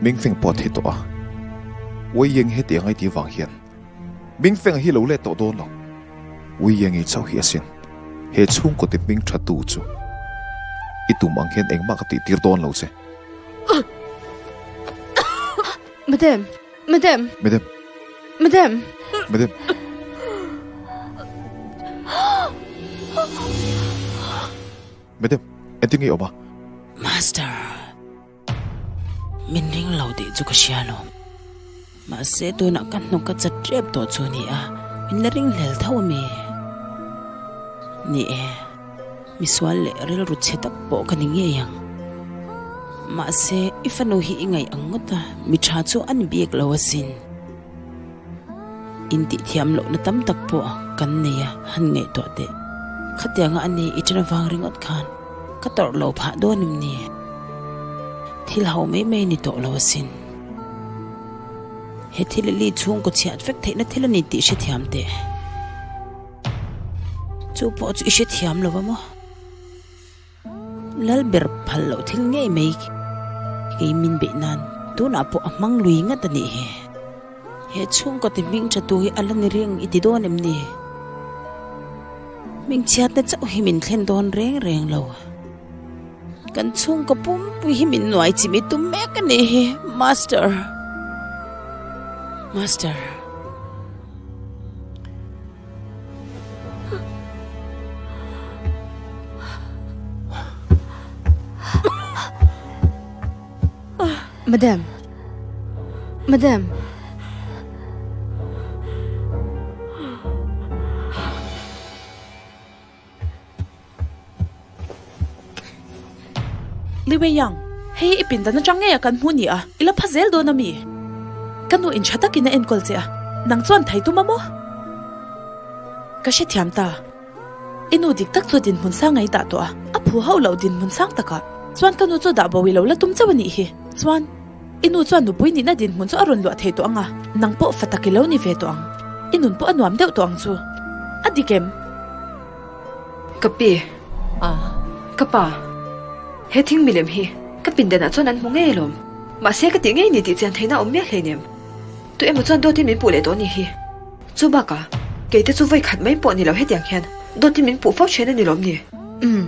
Mingfeng pawh a thi tawh a, Wei Ying heti ang ai tih vang hian Mingfeng hi lo let tawh dawn lo. Wei Ying i chauh hi asin he chhungkaw ti hming tha tu chu i tum ang hian engmah ka tih tir dawn lo che. Madam! Madam! Madam! Madam! Madam! Madam, engtin nge i awm a? Master, min ring lo tih chu ka hria alawm. Mahse tunah ka hnuk ka chat tep tawh chu a ni a, min la ring hlel tho a mi? Ni e, misual leh rilru chhe tak pawh ka ni ngei ang. Mahse i fanu hi i ngaih ang ngawt a, mi tha chu a ni bik lo asin. Intihthiam lohna tam tak pawh kan nei a, han ngaihtuah teh. Khatianga a ni i ṭan avang ringawt khan ka tawrh lo phah dawn em ni? Thil ho mai mai ni tawh lo asin. He thil i li chhungkaw chhiat vek theihna thil a ni tih hrethiam teh. Chu pawh chu i hrethiam lo va maw? Lal ber phal loh thil ngei mai kei min beih nan tunah pawh a hmang lui ngat a nih hi. He chhungkaw ti hming tha tu hi a la ni reng i ti dawn em ni? Hmingchhiatna chauh hi min thlen dawn reng reng lo. Kan chhungkaw pumpui hi min nuai chim i tum mek a nih hi, Master. Master. Madam. Madam. Li Wei Yang, hei i pindan atang ngei a kan hmu ni a, i la pha zel dawn a mi? Ka nu in tha takin a enkawl che a, nang chuan thei tum a maw? Ka hrethiam ta. I nu dik tak chu dinhmun sang a i dah tawh a, a phu hauh loh dinhmun sang takah chuan ka nu chu dah bo i lo la tum chauh a nih hi. Chuan, i nu chuan nupui nihna dinhmun chu a rawn luah thei tawh ang a, nang pawh fa tak i lo ni ve tawh ang. I nun pawh a nuam deuh tawh ang chu. A dik em? Ka pi. Ka pa. He thing milem hi ka pindanah chuan an hmu ngei alawm. Mahse ka tih ngei ni tih chian theihna a awm miah hleinem. Tu emaw chuan dawtin min puh leh tawh a nih hi. Chu bakah, kei te chu vawi khat mai pawh ni lo hetiang hian dawtin min puh fo thin a ni lawm ni? Umm.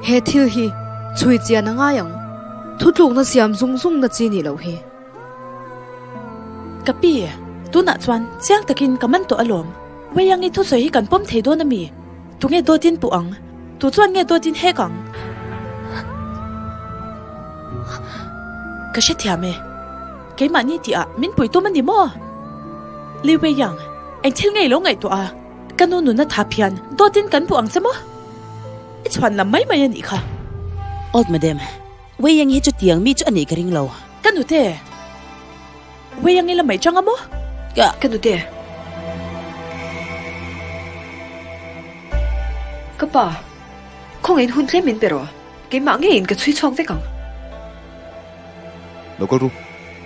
He thil hi chhui chian a ngai ang. Thutlukna siam zung zung na chi nih loh hi. Ka pi, tunah chuan chiang takin ka man tawh alawm. Weiang i thusawi hi kan pawm thei dawn a mi? Tunge dawtin puh ang? Tu chuan nge dawtin hek ang? Ka hrethiam e. Keimahni tih ah min pui tum a ni maw? Li Weiyang, eng thil nge i lo ngaihtuah a? Ka nu nuna thap hian dawtin kan puh ang che maw? I chhuan lam mai mai a nih kha. Old Madam, Weiyang hi chutiang mi chu a nih ka ring lo. Ka nute, Weiyang i la mai chang a maw? Ka. Ka nute. Ka pa, khawngaihin hun tlem min pe rawh. Keimah ngeiin ka chhui chhuak vek ang. Lo kal ru,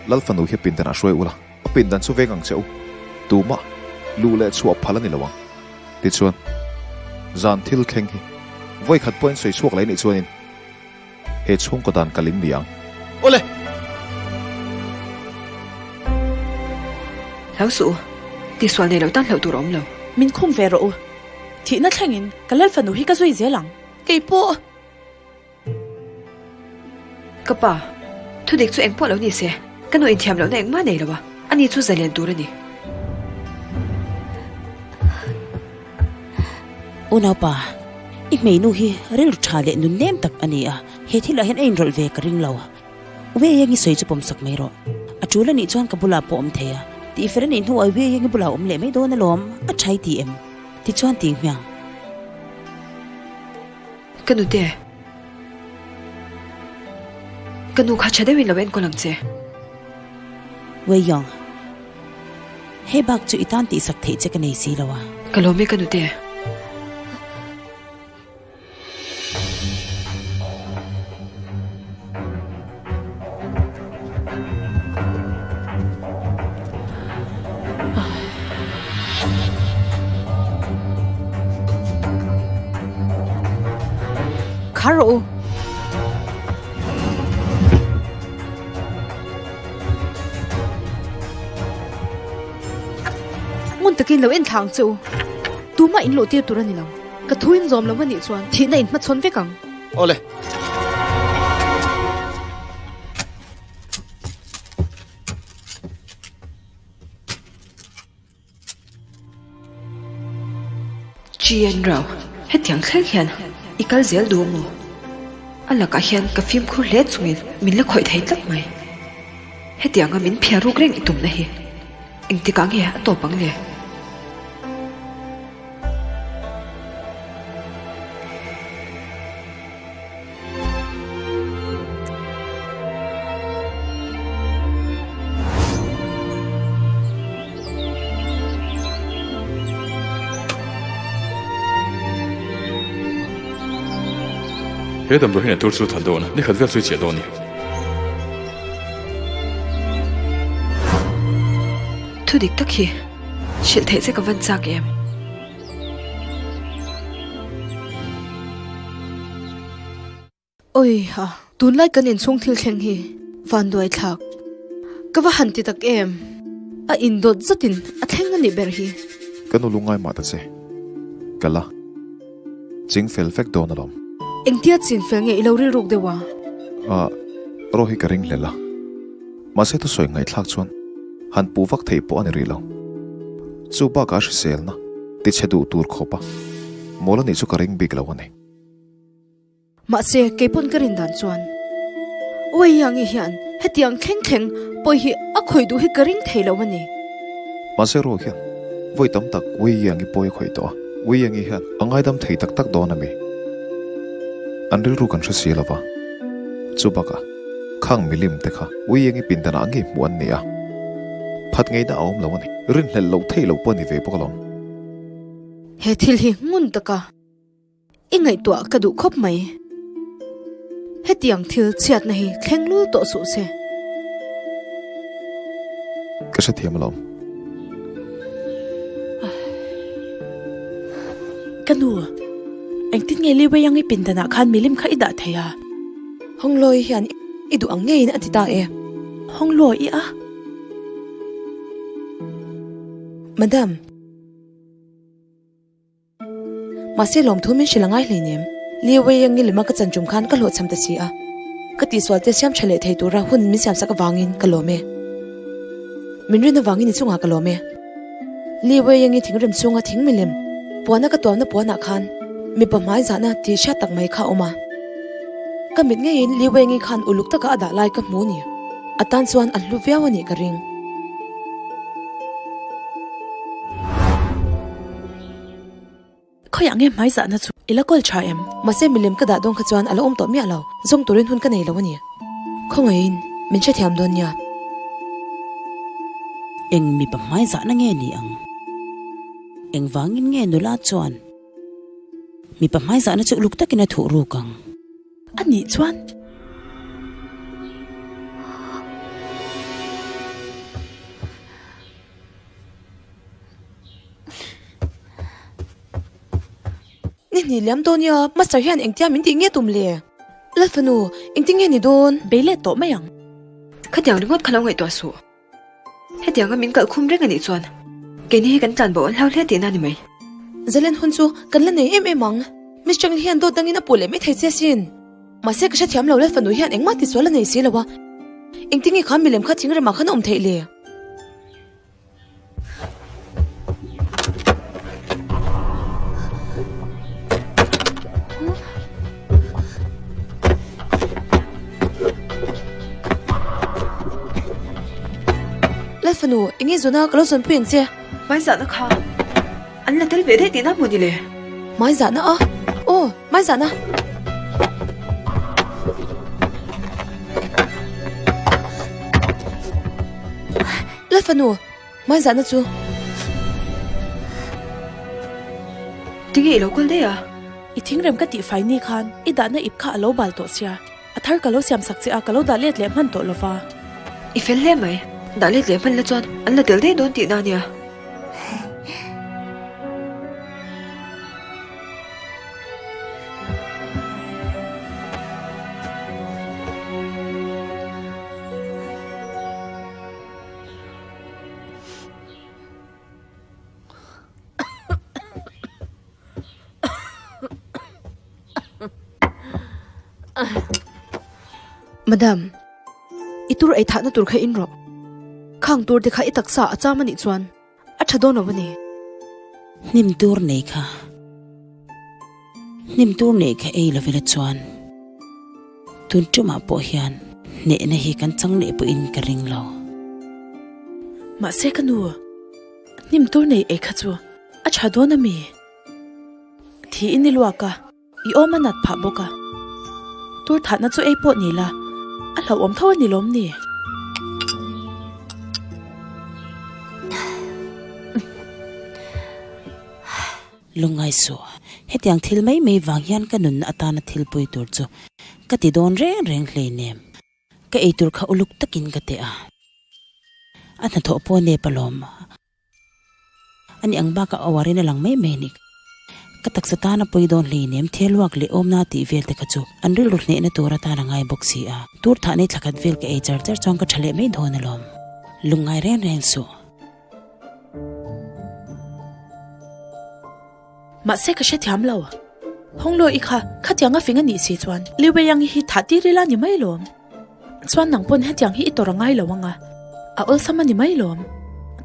Lal fanu hi a pindan ah hruai ula, a pindan chu veng ang che u. Tumah luh leh chhuah phal a ni lo ang. Tichuan, zan thil thleng hi vawi khat pawhin sawi chhuak leh nih chuanin he chhungkaw dan kal in ni ang. Awle! Hlau suh u, tihsual nei lo tan hlauh tur a awm lo. Min khum ve rawh u. Thihna thlengin ka Lal fanu hi ka zui zel ang. Kei pawh. Ka pa, thudik chu engpawh lo ni se, ka nu inthiam lohna engmah nei lo a, ani chu zalen tur a ni. Unaupa, i hmeinu hi rilru tha leh nun nem tak a ni a, he thilah hian a inrawlh ve ka ring lo. Wei-Yang i sawi chu pawmsak mai rawh. A tul a nih chuan ka bulah pawh awm thei a, tihfel a nih hnuah Wei-Yang i bulah awm leh mai dawn alawm, a tha i ti em? Tichuan ti hmiang. Ka nute, ka nu kha tha deuhin lo enkawl ang che. Wei Yong, hei bak chu i tan tihsak theih che ka nei si lo a. Ka lawm e ka nute. Khar rawh u. Ngun takin lo en thla ang che u. Tumah in luh tir tur a ni lo. Ka thu in zawm lo a nih chuan thihna in hmachhawn vek ang. Awle. Chian Rao, hetiang thleng hian i kal zel duh maw? A lakah hian ka fimkhur hle chungin min la khawih thei tlat mai. Hetianga min phiar ruk reng i tumna hi engtikah nge a tawp ang le? He damdawi hian tur chu that dawn a, ni khat vel chu i chiah dawn a ni. Thu dik tak hi hrilh theih che ka van chak em? Awi ha, tunlai kan inchhung thil thleng hi vanduai thlak. Ka va han ti tak em? A indawt zatin a thleng a nih ber hi. Ka nu lungngai mah ta che. Ka la ching fel vek dawn alawm. Engtia chin fel nge i lo rilruk deuh a? Ah, rawh hi ka ring hlel a. Mahse thusawi ngaihthlak chuan han puh vak theih pawh a ni rih lo. Chu bakah hriselna tichhe duh tur khawpa mawl a nih chu ka ring bik lo a ni. Mahse keipawn ka rin dan chuan Uaiiangi hian hetiang thleng thleng pawi hi a khawih duh hi ka ring thei lo a ni. Mahse Ro hian vawi tam tak Uaiiangi pawi a khawih tawh a, Uaiiangi hian a ngaidam thei tak tak dawn a mi? An rilru kan hre si lo va, chu bakah Khang milim te kha Uiengi pindanah ngei hmuh an ni a, phat ngeina a awm lo a ni. Rinhlelh loh theih loh pawh a ni ve bawk alawm. He thil hi ngun taka i ngaihtuah ka duh khawp mai. Hetiang thil chhiatna hi thleng lul tawh suh se. Ka hrethiam alawm. Ka nu, engtin nge Li Weiang i pindanah khan milim kha i dah thei a? Hawnglawi hian i duh ang ngeiin a ti ta e. Hawnglawi i a? Madam. Mahse lawmthu min hrilh a ngai hleinem. Li Weiang i lema ka chan tum khan ka hlawhchham ta si a. Ka tihsual te siam tha leh thei tura hun min siamsak avangin ka lawm e. Min rin avangin i chungah ka lawm e. Li Weiang i thingrem chhunga thing milem puana ka tuamna puanah khan mipa hmai zahna tih hriat tak mai kha a awm a. Ka mit ngeiin Li Weiang-i khan uluk taka a dah lai ka hmu ni. A tan chuan a hlu viau a nih ka ring. Khawiah nge hmai zahna chu i la kawl tha em? Mahse milem ka dah dawn kha chuan a la awm tawh miah lo, zawng turin hun ka nei lo a ni. Khawngaihin, min hrethiam dawn nia. Eng mipa hmai zahna nge ni ang? Engvangin nge nula chuan mipa hmai zahna chu uluk takin a thuh ruk ang? A nih chuan. Ni hnih liam dawn nia, Master hian engtia min tih nge tum le? Lalfanu, engtin nge ni dawn? Bei let tawh mai ang. Khatiang ringawt kha lo ngaihtuah suh. Hetianga min kalh khum reng a nih chuan keini hi kan tlan bo an hlau hle tihna a ni mai. Zalen hun chu kan la nei em em ang. Miss Changli hian dawt dangin a puh leh mai thei che asin. Mahse ka hrethiam lo Lalfanu hian engmah tisual a nei si lo a. Engtin nge kha milem kha thingremah khan a awm theih le? Lalfanu, eng nge zawn a, ka lo zawnpui ang che. Hmai zahna kha an la tel ve daih tihna maw ni le? Hmai zahna a? Aw, hmai zahna. Lalfanu, hmai zahna chu. Tinge i lo kal daih a? I thingrem ka tihfai ni khan i dahna ip kha a lo bal tawh sia, a thar ka lo siam sak che a, ka lo dah let leh hman tawh lova. I fel hle mai, dah let leh hman la chuan an la tel daih dawn tihna ania. Madam, i tur ei thahna tur kha in rawh. Khang tur te kha i taksa a cham a nih chuan a tha dawn lo a ni. Hnim tur nei kha. Hnim tur nei kha ei lo ila chuan tun tumah pawh hian hnehna hi kan chang leh pawhin ka ring lo. Mahse ka nu, hnim tur nei ei kha chu a tha dawn a mi? Thiin i luak a. I awm a nat phah bawk a, tur thatna chu ei pawh ni la, a hlauhawm tho a ni lawm ni? Lungngai suh, hetiang thil mai mai vang hian ka nunna atana thil pui tur chu ka ti dawn reng reng hleinem. Ka eitur kha uluk takin ka teh a, a hnathawh pawh nep alawm. A ni ang bakah a uarin a lang mai mai a ni. Ka taksa tan a pawi dawn hleinem, thialuak leh awmna tih vel te kha chu an rilru hnehna tur atan a ngai bawk si a. Tur thah nei thlakhat vel ka ei char char chuan ka tha leh mai dawn alawm. Lungngai reng reng suh. Mahse ka hrethiam lo. Hawnglo i kha khatiang a fing a nih si chuan Liwei ang hi thah tir ila ni mai lawm. Chuan nang pawn hetiang hi i tawrh a ngai lo ang a, a awlsam a ni mai lawm.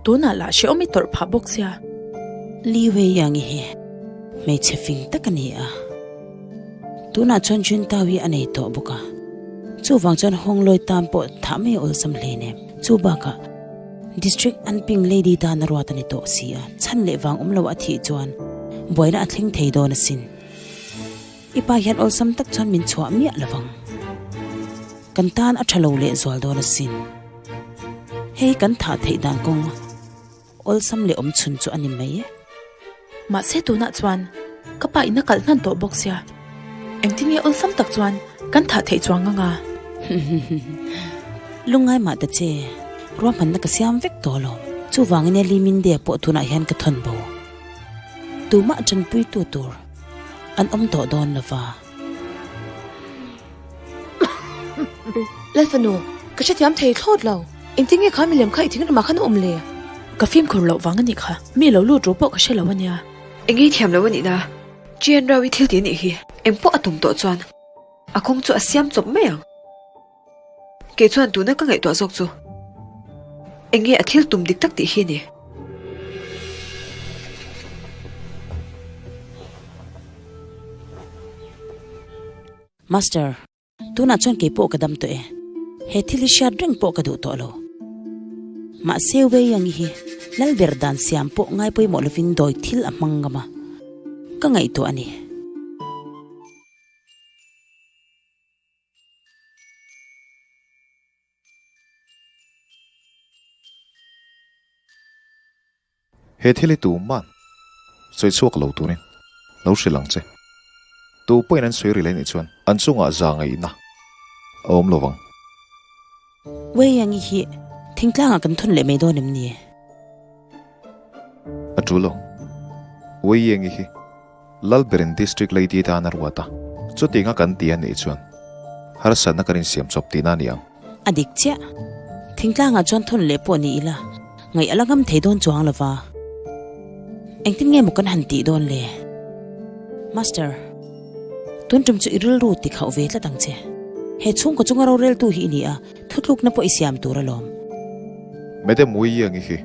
Tunah lah hrehawm i tawrh phah bawk sia. Li Wei Yang hi hmeichhe fing tak a ni a, tunah chuan Jun Tao hi a nei tawh bawk a, chuvang chuan Hong Loi tan pawh thah mai a awlsam hlein em. Chu bakah District Anping Lady tan a ruat a ni tawh si a, chhan leh vang awm lo a thih chuan buaina a thleng thei dawn asin. I pa hian awlsam tak chuan min chhuah miah lo vang. Kan tan a tha lo leh zual dawn asin. Hei kan thah theih dan kawng awlsam leh awm chhun chu a ni mai e. Mahse tunah chuan ka pa in a kalh hnan tawh bawk sia. Engtin nge awlsam tak chuan kan thah theih chuang ang a? Lungngai mah ta che, ruahmanna ka siam vek tawh lo. Chuvangin e Liminde pawh tunah hian ka thawn bo. Tumah tanpuitu tur an awm tawh dawn lo va. Lalfanu, ka hrethiam thei thlawt lo. Engtin nge kha milem kha i thing ramah khan a awm le? Ka fimkhur loh vang a nih kha. Mi lo lut ru pawh ka hre lo a nia. Eng nge i thiam lo a nih na? Chian Rao i thil ti a nih hi. Eng pawh a tum tawh chuan a kawng chu a siam chawp mai ang. Kei chuan tuna ka ngaihtuah zawk chu eng nge a thil tum dik tak tih hi a ni. Master, tunah chuan kei pawh ka dam tawh e. He thil hi hriat reng pawh ka duh tawh lo. Mahse Wei Yang hi Lalber dan siam pawh ngai pawimawh lovin dawi thil a hmang ngam a, ka ngaihtuah a ni. He thil hi tuman sawi chhuak lo turin lo hrilh ang che. Tu pawhin an sawi ri leh nih chuan an chungah za ngaihna a awm lo vang. Weiangi hi thingtlangah kan thun leh mai dawn em ni? A tul lo. Weiangi hi Lalberin District Lady tan a ruat a, chutianga kan ti a nih chuan harsatna kan insiam chawp tihna a ni ang. A dik chiah. Thingtlangah chuan thun leh pawh ni ila, ngaih a la ngam thei dawn chuang lo va. Engtin nge maw kan han tih dawn le? Master, tun tum chu i rilru ti khauh ve tlat ang che. He chhungkaw chunga roreltu hi i ni a, thutlukna pawh i siam tur alawm. Madam Wei-Yangi hi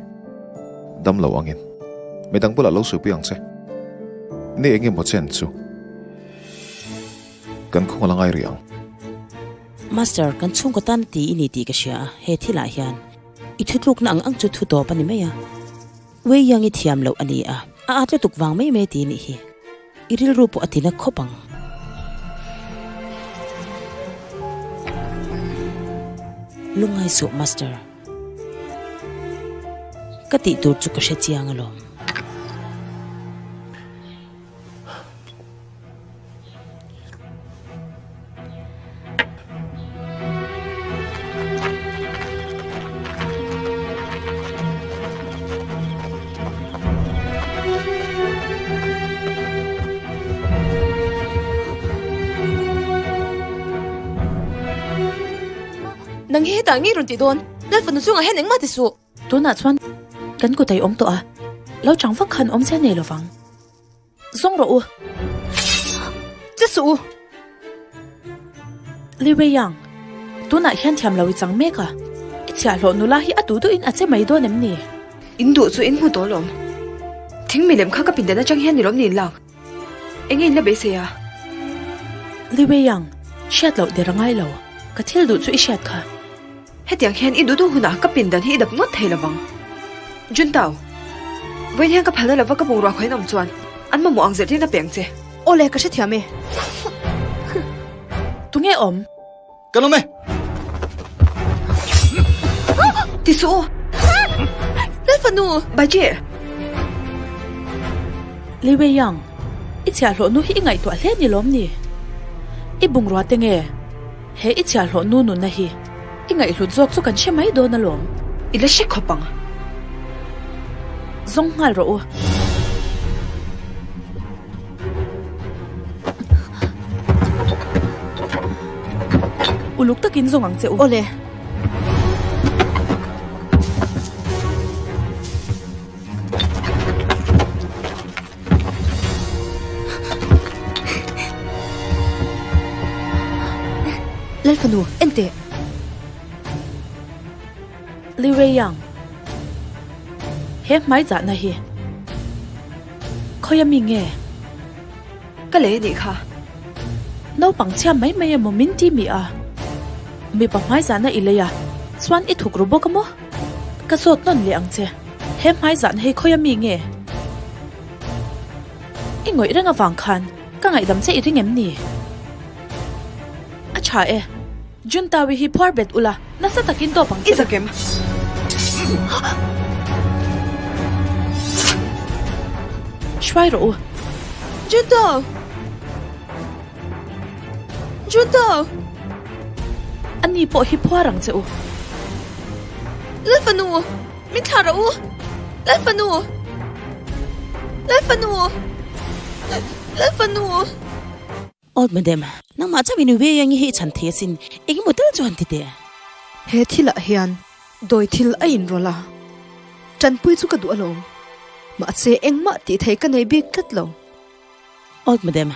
dam lo angin midang bulah lo suipui ang che. Ni eng emaw chen chu kan khung a la ngai rih ang. Master, kan chhungkaw tan a ti i ni tih ka hria a, he thilah hian i thutlukna ang ang chu thu tawp a ni mai a. Wei Yang i thiam loh a ni a, a at lutuk vang mai mai ti nih hi. I rilru pawh a tina khawp ang. Lungngai suh Master. Ka tih tur chu ka hre chiang alawm. Nang hi hetah ngei rawn tih dawn, Lalfanu chungah hian engmah ti suh. Tunah chuan kan kut a i awm tawh a, lo chang vak khan awm che nei lovang. Zawng rawh u. Che suh u. Li Wei Yang, Tunah hian thiam lo i chang mek a, i chhiahhlawh nula hi a duh duhin a che mai dawn em ni? In duh chu in hmu tawh alawm. Thing milem kha ka pindan atang hian ni lawm ni in lak? Enge in la beisei a? Li Wei Yang, hriat loh der a ngai lo. Ka thil duh chu i hriat kha. Hetiang hian i duh duh hunah ka pindan hi i dap ngawt thei lovang. Juntau, vawiin hian ka phalna lova ka bungrua khawiin awm chuan an mamawh ang zirtirna pe ang che. Awle, ka hrethiam e. Tunge awm? Kan awm e! Ti suh u! Lal fanu! Baji! Li Wei Yang, i chhiahhlawh nu hi i ngaihtuah hle ni lawm ni? I bungrua te nge? He i chhiahhlawh nu nunna hi i ngaihhlut zawk chu kan hre mai dawn alawm. I la hre khawp ang. Zawng nghal rawh u. Uluk takin zawng ang che u. Awle. Lalfanu, en teh. Li Wei Yang, he hmai zahna hi khawi ami nge? Ka lei anih kha. Naupang chhia mai mai emaw min ti mi a? Mipa hmai zahna i lei a, chuan i thuk ru bawk a maw? Ka zawt nawn leh ang che, he hmai zahna hi khawi ami nge? I ngawih reng avang khan ka ngaihdam che i ring em ni? A tha e, Juntawi hi phuar bet ula, nasa takin tawp ang che u. I zakem. Hruai rawh u. Juntaw! Juntaw! Ani pawh hi phuar ang che u. Lalfanu! Min thlah rawh u! Lalfanu! Lalfanu! Lalfanu! Old madam, nangmah chauh in Wei Yang hi i chhan thei asin, engemaw tal chu han ti teh. He thilah hian dawi thil a inrawlh a, tanpui chu ka duh alawm. Mahse engmah tih thei ka nei bik tlat lo. Old madam,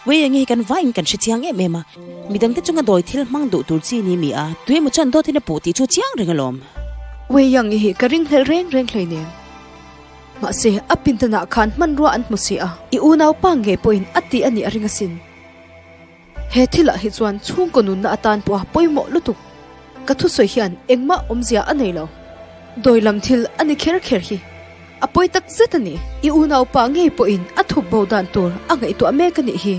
Wei Yang hi kan vaiin kan hre chiang em em a, midangte chunga dawi thil hmang duh tur chi ni mi a, tuemaw chuan dawtin a puh tih chu chiang reng alawm. Wei Yang hi ka ringhlelh reng reng hleinem. Mahse, a pindanah khan hmanrua an hmu si a, i unaupa ngei pawhin a tih a nih a ring asin. He thilah hi chuan chhungkaw nunna atan pawha pawimawh lutuk. Ka thusawi hian engmah awmzia a nei lo. Dawi lam thil a ni kher kher hi a pawi tak zet a ni. I unaupa ngei pawhin a thup bo dan tur a ngaihtuah mek a nih hi.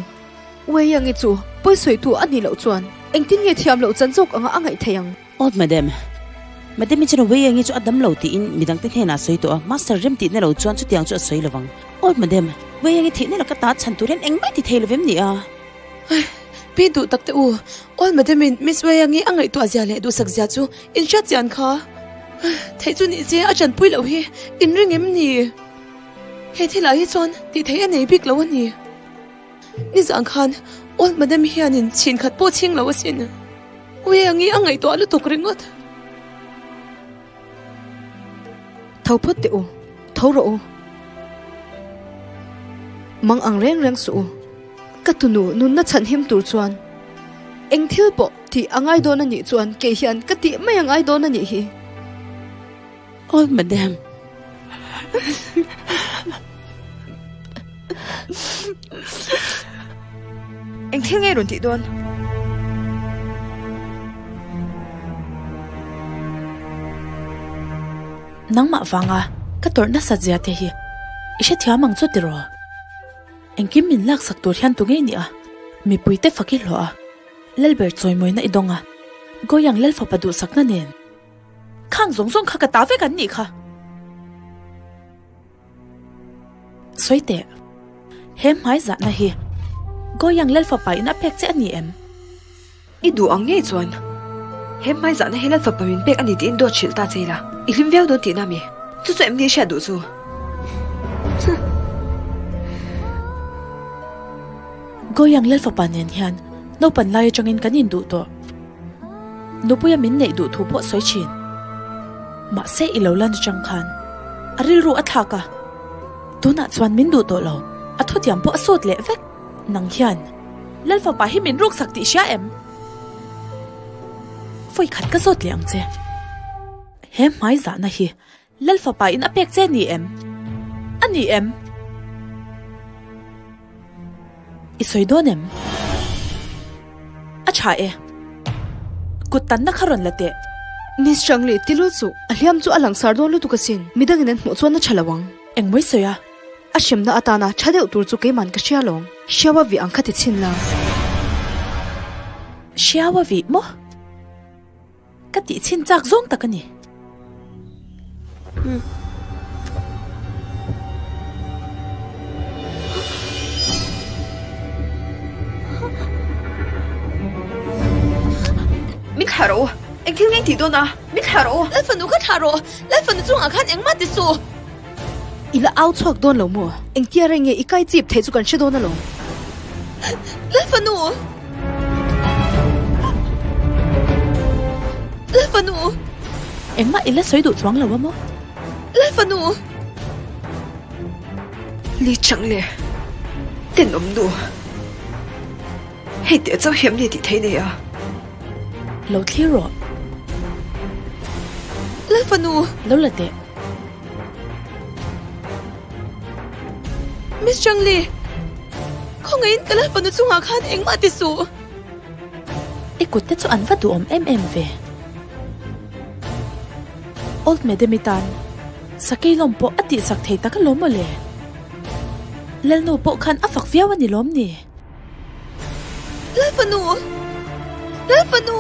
Weiyangi chu pawisawitu a nih loh chuan engtin nge thiam loh chan zawk anga a ngaih theih ang? Old Madam, Madam i chuan Wei Yangi chu a dam lo tiin midangte hnenah a sawi tawh a, Master rem tihna lo chuan chutiang chu a sawi lovang. Old Madam, Wei Yangi thihna laka ta chhan tur hian engmah i ti thei lovem ni a? Ai, pi duh tak te u, Old Madam in Miss Wei Yangi a ngaihtuah zia leh duhsak zia chu in hriat chian kha. Theih chu nih che a chanpui loh hi in ring em ni? He thilah hi chuan tih theih a nei bik lo a ni. Nizan khan Old Madam hianin chhin khat pawh chhing lo asin. Ui angi a ngaihtuah lutuk ringawt. Tho phawt teh u, tho rawh u. Mang ang reng reng suh u. Ka tunu nunna chhan him tur chuan eng thil pawh tih a ngai dawn a nih chuan kei hian ka tih mai a ngai dawn a nih hi. Old Madam. Eng thil nge rawn tih dawn? Nangmah vanga ka tawrh nasat zia te hi i hrethiam ang chu tiraw? Engkim min laksak tur hian tu ngei ni a, mipuite fak i hlawh a, Lalber chawimawina i dawng a, Goyang Lalfapa duhsakna nen khang zawng zawng kha ka ta vek an nih kha. Sawi teh, he hmai zahna hi Goyang Lalfapa in a pek che a ni em? I duh ang ngei chuan he hmai zahna hi Lalfapa min pek a ni tiin dawt hrilh ta che ila, i hlim viau dawn tihna mi? Chu chu em ni i hriat duh chu? Goyang Lalfapa nen hian naupan lai atangin kan induh tawh. Nupuia min neih duh thu pawh sawi thin. Mahse i lo lan atang khan a rilru a thlak a, tunah chuan min duh tawh lo, a thutiam pawh a sawt leh vek. Nang hian Lalfapa hi min ruksak tih hria em? Vawi khat ka zawt leh ang che. He hmai zahna hi Lal fapa in a pek che ni em? A ni em? I sawi dawn em? A tha e. Kut tanna kha rawn la teh. Miss Changli, ti lut suh. A hliam chu a langsar dawn lutuk asin. Midangin an hmuh chuan a tha lo ang. Engmawi sawi a? A hremna atana tha deuh tur chu keiman ka hria lawm. Hriau a vih ang kha ti chhin la. Hriau a vih maw? Ka tih chhin chak zawng tak a ni. Min thlah rawh u, engthil nge tih dawn a? Min thlah rawh u. Lal fanu ka thlah rawh, Lal fanu chungah khan engmah ti suh. I la au chhuak dawn lo maw? Engtia reng nge i kai chip theih chu kan hre dawn alawm. Lal fanu! Lal fanu! Engmah i la sawi duh chuang lo a maw? Lal fanu! Li chang le, tenawm nu. Hei teh chauh hiam ni tih thei nei a. Lo thlir rawh. Lal fanu! Lo la teh. Miss Changli, khawngaihin ka lal fanu chungah khan engmah ti suh. I kut te chu an va duhawm em em ve. Old Madam-i tan sakei lawm pawh a tihsak thei tak alawm mawle. Lalnu pawh khan a fak viau a ni lawm ni. Lal fanu! Lal fanu!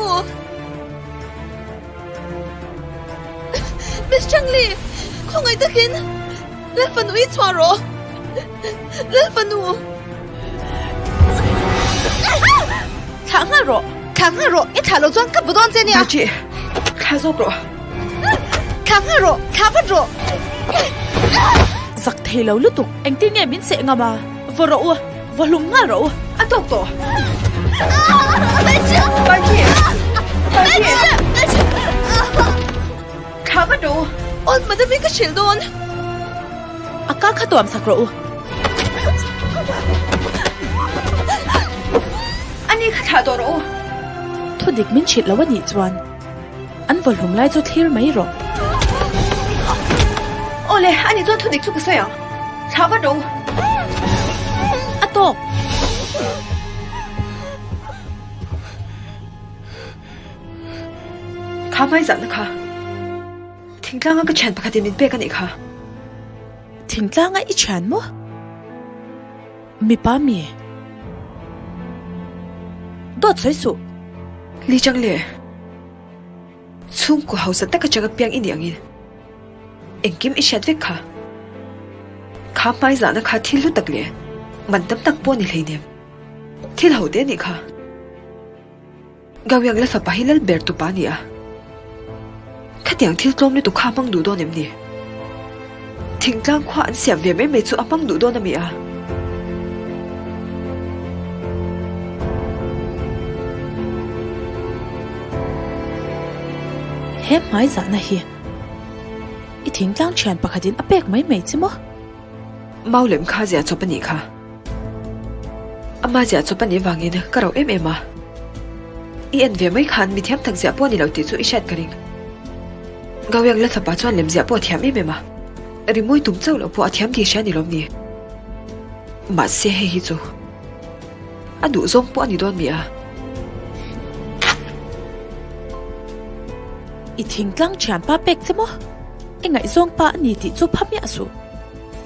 Miss Changli, khawngaih takin Lal fanu hi chhuah rawh. Lal fanu! Thlah nghal rawh! Thlah nghal rawh! I thlah lo chuan ka bu dawn che nia! Baji, thlah zawk rawh. Thlah nghal rawh! Thlah vat rawh! Zak thei lo lutuk, engtin nge min seh ngam a? Vaw rawh u! Vaw hlum nghal rawh u! A tawk tawh! Baji! Baji! Thlah vat rawh u! Aw, madam hi ka hrilh dawn! A ka kha tuam sak rawh u! Ani kha thlah tawh rawh u! Thudik min hrilh lo a nih chuan an vaw hlum lai chu thlir mai rawh. Awle, ani chuan thudik chu ka sawi ang. Thlah vat rawh u. A tawk. Kha hmai zahna kha thingtlanga ka thian pakhatin min pek a nih kha. Thingtlanga i thian maw? Mipa mi? Dawt sawi suh. Li chang le. Chhungkaw hausa taka changa piang i nih angin engkim i hriat vek kha. Kha hmai zahna kha thil hlu tak leh man tam tak pawh ni hleinem. Thil ho te a nih kha. Gawiang la fapa hi lal ber tupa a ni a. Khatiang thil tlawm lutuk kha a hmang duh dawn em ni? Thingtlang khua an siam ve mai mai chu a hmang duh dawn a mi a? He hmai zahna hi i thingtlang thian pakhatin a pek mai mai che maw? Mau lem kha ziah chawp a nih kha. Ama ziah chawp a nih vangin ka rauh em em a. I en ve mai khan mi thiam tak ziah pawh a ni lo tih chu i hriat ka ring. Gawiang la fapa chuan lem ziah pawh a thiam em em a. Rimawi tum chauh loh pawh a thiam tih hria ni lawm ni. Mahse hei hi chu a duh zawng pawh a ni dawn mi a. I thingtlang thianpa pek che maw? I ngaihzawng pa a ni tih chu pha miah suh.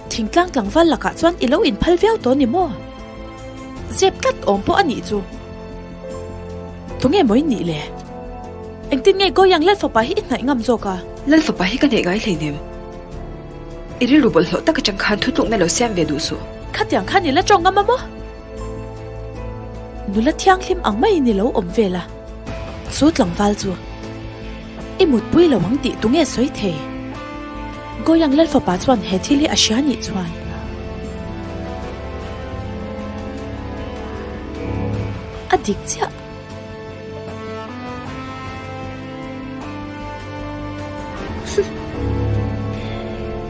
Thingtlang tlangval lakah chuan i lo inphal viau tawh ni maw? Zep tlat awm pawh a nih chu. Tunge maw i nih le? Engtin nge Goyang Lal fapa hi i hnaih ngam zawk a? Lal fapa hi ka hnaih ngai hleinem. I rilru bawlhhlawh tak atang khan thutlukna lo siam ve duh suh. Khatiang khan i la tawng ngam a maw? Nula thianghlim ang maiin i lo awm vel a, chu tlangval chu i mutpui lo ang tih tunge sawi thei? Goyang Lal fapa chuan he thil hi a hria nih chuan. A dik chiah.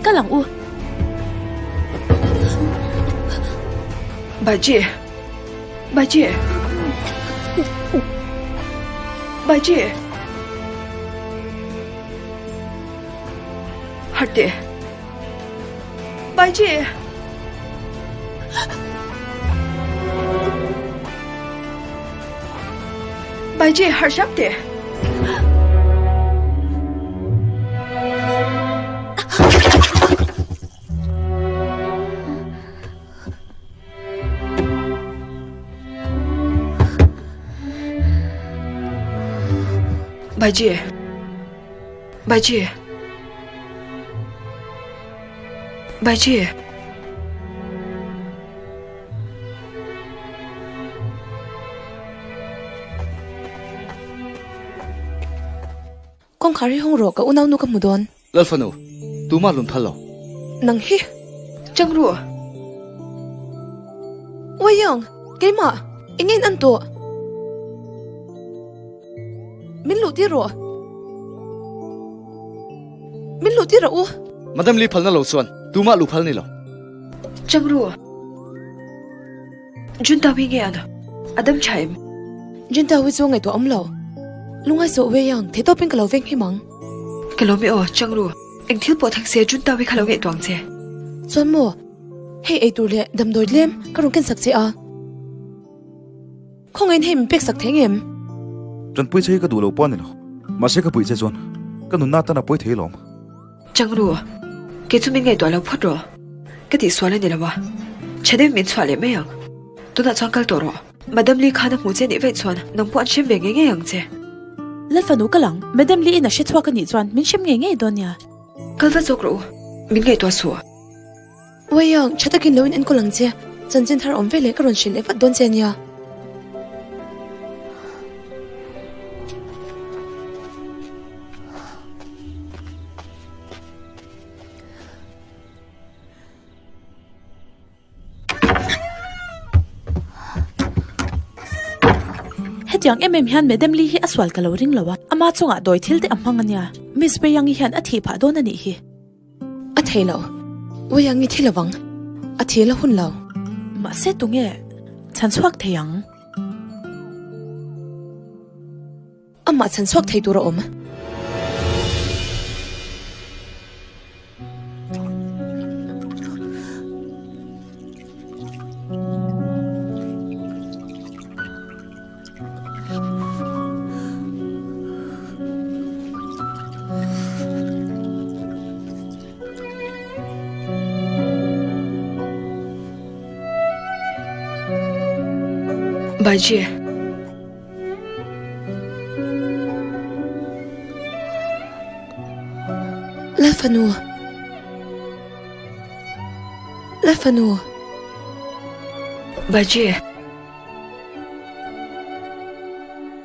Kal ang u. Baji. Baji. Baji. Harh teh. Baiji! Baiji, harh hram teh. Baiji! Baiji! Baiji! Kawngkhar hi hawng rawh ka unaunu ka hmu dawn. Lalfanu, tumah lun phal lo. Nang hi. Chang ru. Wayang, keimah, eng in an tawh? Min luh tir rawh. Min luh tir rawh u. Madam Lee phalna lo chuan tumah luh phal ni lo. Chang ru. Junta wi nge an a dam tha em? Junta wi chu ngaihtuah awm lo. Lungai sawh ve ang, theihtawpin ka lo veng him ang. Ka lo mi aw, Chang ru. Eng thil pawh thleng se Junta wi kha lo ngaihtuah ang che. Chuan maw, hei eitur leh damdawi tlem ka rawn ken sak che a. Khawngaiin hei min pek sak thei ngem? Tanpui che hi ka duh lo pawh a ni lo. Mahse ka puih che chuan ka nunna atan a pawi thei alawm. Chang ru, kei chu min ngaihtuah lo phawt rawh. Ka tihsual a ni lo a, tha deuhin min chhuah leh mai ang. Tunah chuan kal tawh rawh. Madam Lee khan a hmuh che nih vaih chuan nang pawh an hrem ve ngei ngei ang che. Lalfanu ka lang, Madam Lee in a hre chhuak a nih chuan min hrem ngei ngei dawn nia. Kal vat zawk rawh u, min ngaihtuah suh. Uaiang, tha takin lo in enkawl ang che. Chanchin thar awm veleh ka rawn hrilh leh vat dawn che ania. Hetiang em em hian Madam Lee hi a sual ka lo ring lo a, ama chungah dawi thil te a hmang ania. Miss Wei-Yang-i hian a thih phah dawn a nih hi. A thei lo. Uiang i thi lovang. A thi la hun lo. Mahse tunge chhan chhuak thei ang? Amah chhan chhuak thei tur a awm. Baiji. Lalfanu. Lalfanu. Baiji.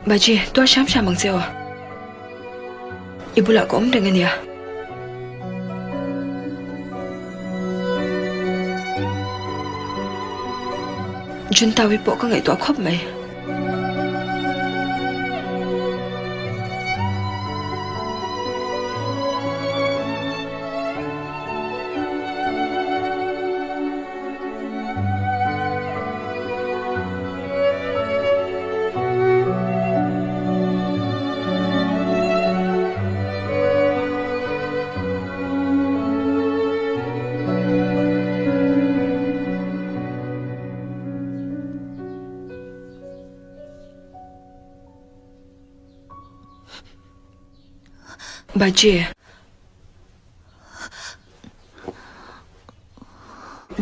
Baji, tuar hram hram ang che aw. I bulah ka awm reng a nia. Juntawi pawh ka ngaihtuah khawp mai. Baji.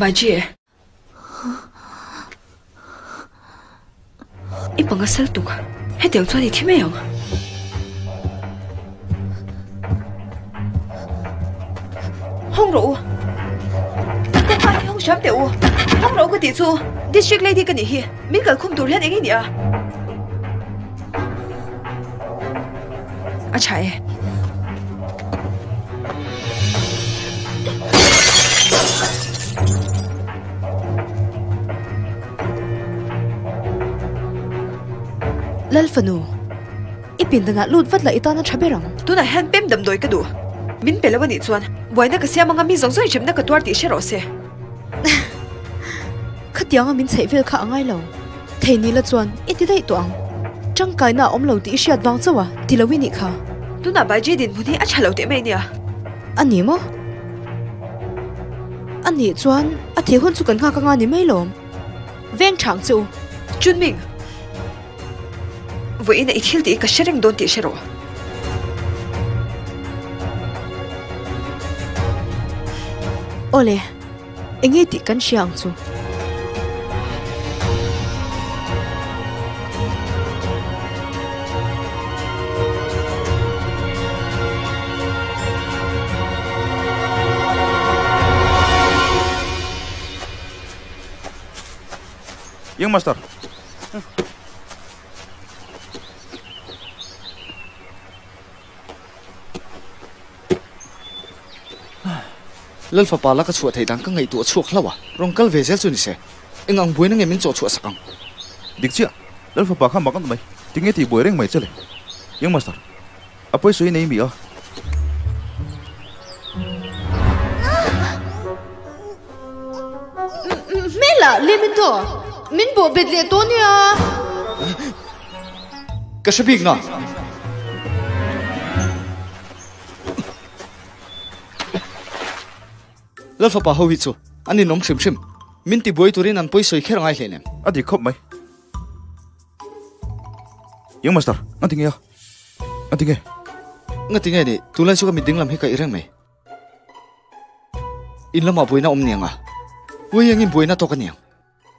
Baji. I panga sal tuk hetiang chuan i thi mai ang. Hawng rawh u. Kawngka hi hawng hram teh u. Hawng rawh u ka tih chu District Lady ka nih hi. Min kalkhum tur hian eng i nia? A tha e. Lal fanu, i pindanah lut vat la i tan a tha ber ang. Tunah hian pem damdawi ka duh. Min pe lo a nih chuan buaina ka siam anga mi zawng zawng inhremna ka tuar tih hre rawh se. Khatianga min chheih vel kha a ngai lo. Thei ni la chuan i ti daih tawh ang. Tangkaina a awm lo tih i hriat vang chauh a, ti lo i nih kha. Tunah Baiji dinhmun hi a tha lo teh mai nia. A ni maw? A nih chuan a thih hun chu kan nghak anga ni mai lawm. Veng thang che u. Chunming, vawiin a i thil tih hi ka hre reng dawn tih hre rawh. Awle, enge tih kan hria ang chu. Young Master. Lal fapa la ka chhuah theih dan ka ngaihtuah chhuak hlauh a, rawn kal ve zel chu ni se. Eng ang buaina nge min chawh chhuah sak ang? Dik chiah, Lal fapa kha mak an mai. Tinge tih buai reng mai che le? Young Master. A pawisawi nei mi a? Hmela Lemento, min bawh bet leh tawh nia. Ka hre bik na. Lalfapa ho hi chu an inawm hrim hrim. Min tibuai turin an pawisawi kher ngai hleinem. A dik khawp mai. Young Master, nga tinge a? Nga tinge? Nga tinge ni, tunlai chu ka mit dinglam hi ka i reng mai. In lamah buaina awm niang a? Wei engin buaina tawk a niang?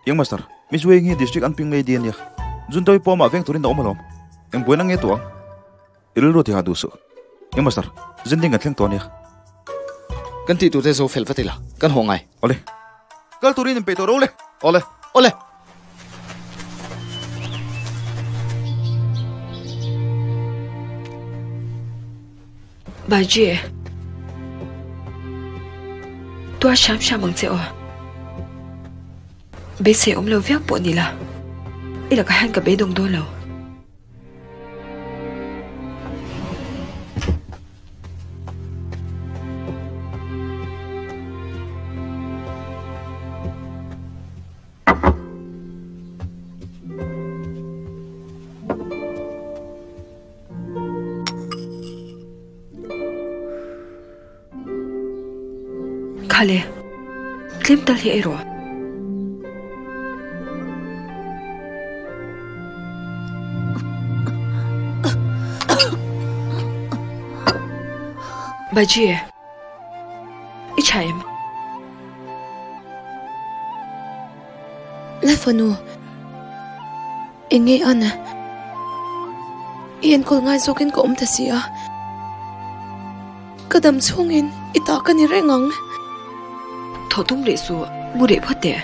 Young Master, Miss Wei hi District an ping lady a nia. Juntawi pawh amah veng turin a awm alawm. Eng buaina nge tuah ang? I rilru ti ha duh suh. Young Master, zin ding kan thleng tawh a nia. Kan tih tur te zo fel vat ila, kan haw ngai. Awle. Kal turin inpeih tawh ro le. Awle. Awle. Baji, tuar hram hram ang che aw. Beisei awm lo viau pawh ni la, i lakah hian ka beidawng dawn lo. Khale, tlem tal hi ei rawh. Baji, i tha em? La fanu, eng nge an? I enkawl ngai zawkin ka awm ta si a. Ka dam chhungin i ta ka ni reng ang. Thawh tum rih suh, mu rih phawt teh.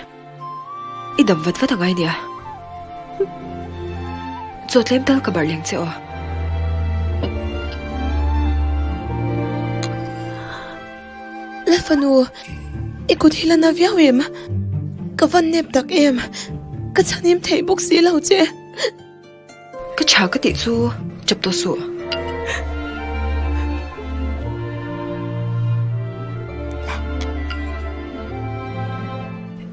I dam vat vat angai nia. Chaw tlem tal ka barh leng che aw. La fanu, i kut hi la na viau em? Ka van nep tak em? Ka chhanim theih bawk si lo che. Ka tha ka tih chu chap tawh suh.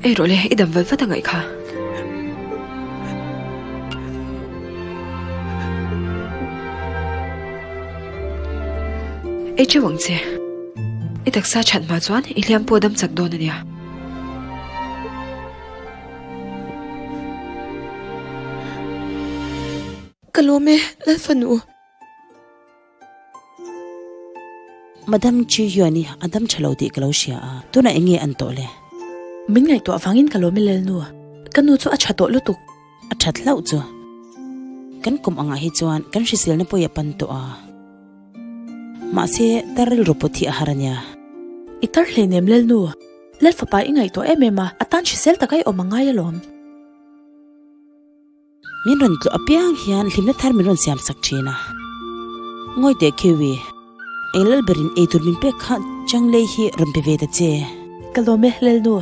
Ei rawh le, i dam vat vat a ngaih kha. Ei teuh ang che. I taksa that hma chuan i hliam pawh dam chak dawn a nia. Ka lawm e, Lalfanu. Madam Chi hian i a dam tha lo tih ka lo hria a, tunah eng nge an tawh le? Min ngaihtuah vangin ka lawm e Lalnu, ka nu chu a tha tawh lutuk. A that hlauh chu. Kan kum angah hi chuan kan hriselna pawh i a pan tawh a. Mahse, tar rilru pawt hi a har a nia. I tar hleinem Lalnu, Lal fapa i ngaihtuah em em a, a tan hrisel taka i awm a ngai alawm. Min rawn tlawh apiang hian hlimna thar min rawn siam sak thin a. Ngawi teh Kiwi, eng lal berin eitur min pek kha Changlei hi rawn pe ve ta che. Ka lawm e, Lalnu.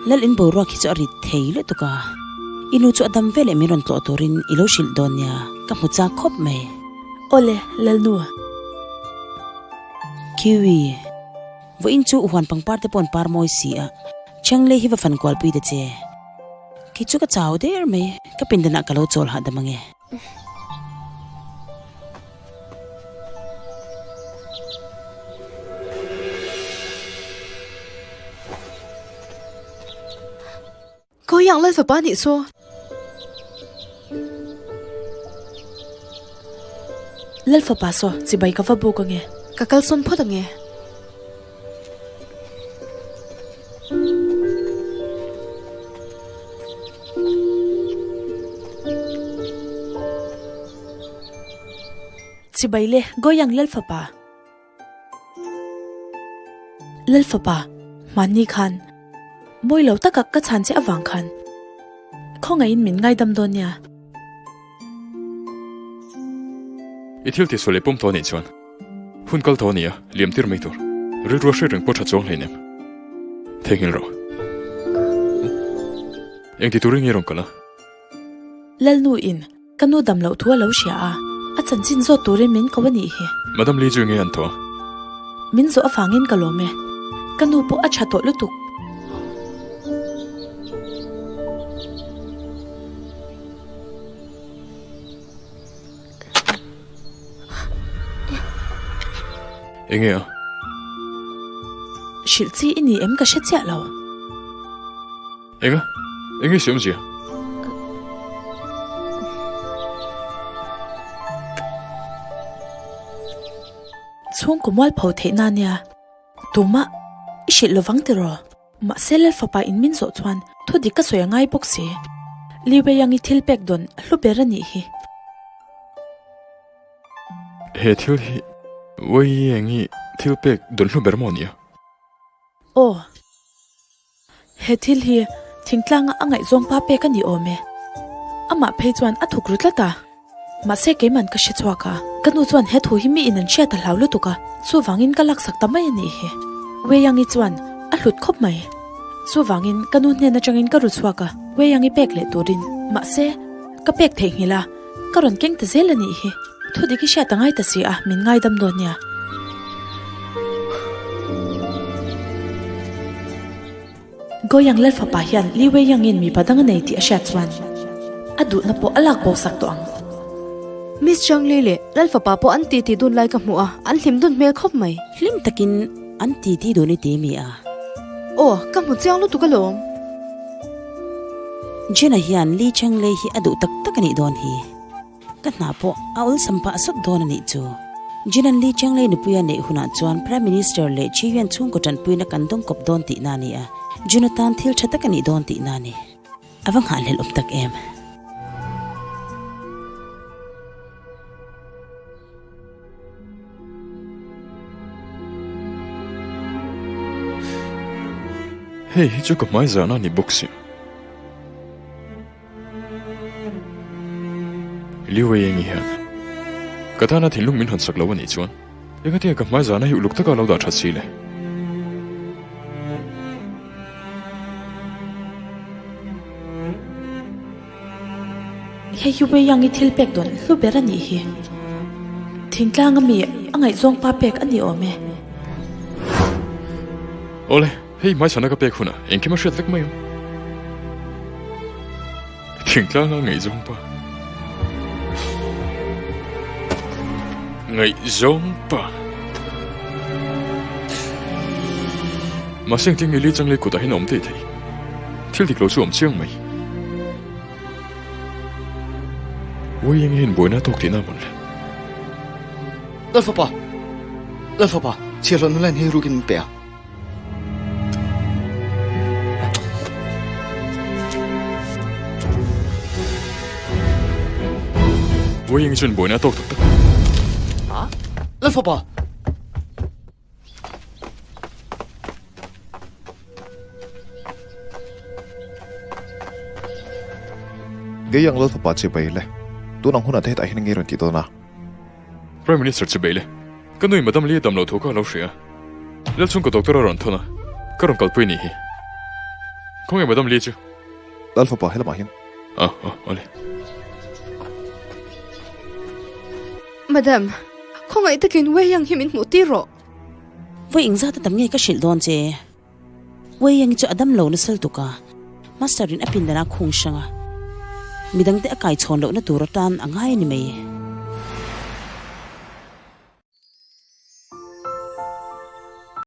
Lal in boruak hi chu a rit thei lutuk a, i nu chu a dam veleh min rawn tlawh turin i lo hrilh dawn nia, ka hmu chak khawp mai. Awle, Lalnu. Kiwi. Vawiin chu huan pangpar te pawh an par mawi si a, Changlei hi va fan kualpui ta che. Kei chu ka chau der mai, ka pindanah ka lo chawl hahdam ange. Goyang Lal fapa nih chu. Lal fapa saw chibai ka va buk ange. Ka kalsawn phawt ange. Chibai le Goyang Lal fapa. Lal fapa, hmanni khan mawi lo taka ka chhan che avang khan khawngaihin min ngaidam dawn nia. I thil tihsual leh pawm tawh anih chuan hun kal tawh a ni a, liam tir mai tur. Rilru a hriat reng pawh tha chuang hleinem. Theihnghilh rawh. Engti turin nge rawn kal a? Lalnu in Ka nu dam loh thu a lo hria a, a chanchin zawt turin min ko a nih hi. Madam Lee chu nge an thaw a? Min zawh avangin ka lawm e. Ka nu pawh a tha tawh lutuk. Enge a? Hrilh chi i ni em ka hre chiah lo. Enga? Enge siam zia? Chhungkaw mualpho theih na nia tumah i hrilh lovang tiraw? Mahse Lal fapa in min zawh chuan thu dik ka sawi a ngai bawk si. Li Weiang i thil pek dawn hlu ber a nih hi. He thil hi Weiang i thil pek dawn hlu ber maw nia? Aw. He thil hi thingtlanga a ngaihzawng pa pek a ni awm e. Amah phei chuan a thuk ru tlat a. Mahse keiman ka hre chhuak a, ka nu chuan he thu hi mi in an hriat a hlau lutuk a, chuvangin ka laksak ta mai a nih hi. Weiyangi chuan a hlut khawp mai. Chuvangin ka nu hnen atangin ka ru chhuak a, Weiyangi pek leh turin. Mahse ka pek theihnghilh a, Ka rawn keng ta zel a nih hi. Thu dik i hriat a ngai ta si a, min ngaidam dawn nia. Goyang Lal fapa hian Li Wei Yang-in mipa dang a nei tih a hriat chuan a duhna pawh a lak bo sak tawh ang. Miss Zhang Li leh Lal fapa pawh an titi dun lai ka hmu a, an hlim dun hmel khawp mai. Hlim takin an titi dun i ti mi a? Aw, ka hmu chiang lutuk alawm. Jenna hian Li Chenglei hi a duh tak tak a nih dawn hi. Ka hna pawh a awlsam pah sawt dawn a nih chu. Jenna'n Li Chenglei nupuia neih hunah chuan Prime Minister leh Chi Yuan chhungkaw tanpuina kan dawng kawp dawn tihna a ni a, Jenna tan thil tha tak a nih dawn tihna a ni. A va nghahhlelh awm tak em. Hei hi chu ka hmai zahna a ni bawk si. Liu Wei Eng-i hian ka tana thinlung min hawn sak lo a nih chuan engatinge ka hmai zahna hi uluk taka a lo dah that si le? Hei hi Wei Yang-i thil pek dawn hlu ber a nih hi. Thingtlang ami a ngaihzawng pa pek a ni awm e. Awle, hei hmaichhana ka pek hunah engkim a hriat vek mai ang. Thingtlang a ngaihzawng pa. Ngaihzawng pa. Mahse engtin nge Li Changlei kutah hian a awm daih thei? Thil dik lo chu a awm chiang mai. Uai eng hian buaina a tawk tihna mawn le? Lal fapa! Lal fapa! Chhiarhlawh nula in hei rukin min pe a. Uai eng chuan buaina a tawk tak tak. Lal fapa! Gei ang Lal fapa che bei le. Tun ang hunah te hetah hian ngei rawn tih dawn a. Prime Minister che bei le. Ka nui Madam Lee dam loh thu kha a lo hria. Lal chhungkaw doctor a rawn thawn a, ka rawn kalpui a nih hi. Khawnge Madam Lee chu? Lal fapa helamah hian. A, a, awle. Madam, khawngaih takin Wei Yang hi min hmuh tir rawh. Vawi engzat a tam nge ka hrilh dawn che? Wei Yang chu a dam lo nasal tuk a, Master in a pindan a khung hrang a, midangte a kai chhawn lohna tur atan a ngai a ni mai.